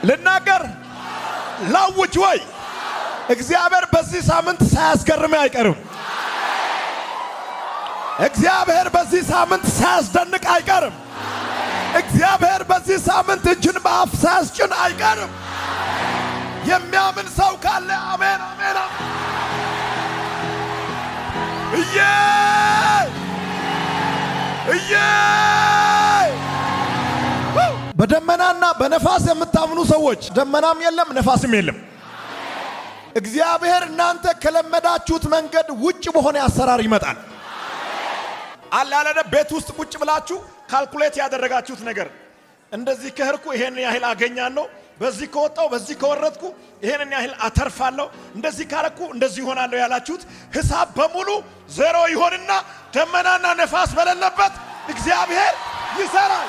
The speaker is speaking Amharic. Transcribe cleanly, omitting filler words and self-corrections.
ልናገር ላውጅ ወይ? እግዚአብሔር በዚህ ሳምንት ሳያስገርም አይቀርም። እግዚአብሔር በዚህ ሳምንት ሳያስደንቅ አይቀርም። እግዚአብሔር በዚህ ሳምንት እጅን በአፍ ሳያስጭን አይቀርም። የሚያምን ሰው ካለ አሜን፣ አሜን። እዬ እዬ! በደመናና በነፋስ የምታምኑ ሰዎች፣ ደመናም የለም፣ ነፋስም የለም። እግዚአብሔር እናንተ ከለመዳችሁት መንገድ ውጭ በሆነ አሰራር ይመጣል። አለ አለ ቤት ውስጥ ቁጭ ብላችሁ calculate ያደረጋችሁት ነገር፣ እንደዚህ ከሄድኩ ይሄን ያህል አገኛለሁ፣ በዚህ ከወጣው፣ በዚህ ከወረድኩ ይሄንን ያህል አተርፋለሁ፣ እንደዚህ ካረኩ እንደዚህ ይሆናለሁ ያላችሁት ሂሳብ በሙሉ ዜሮ ይሆንና ደመናና ነፋስ በሌለበት እግዚአብሔር ይሰራል።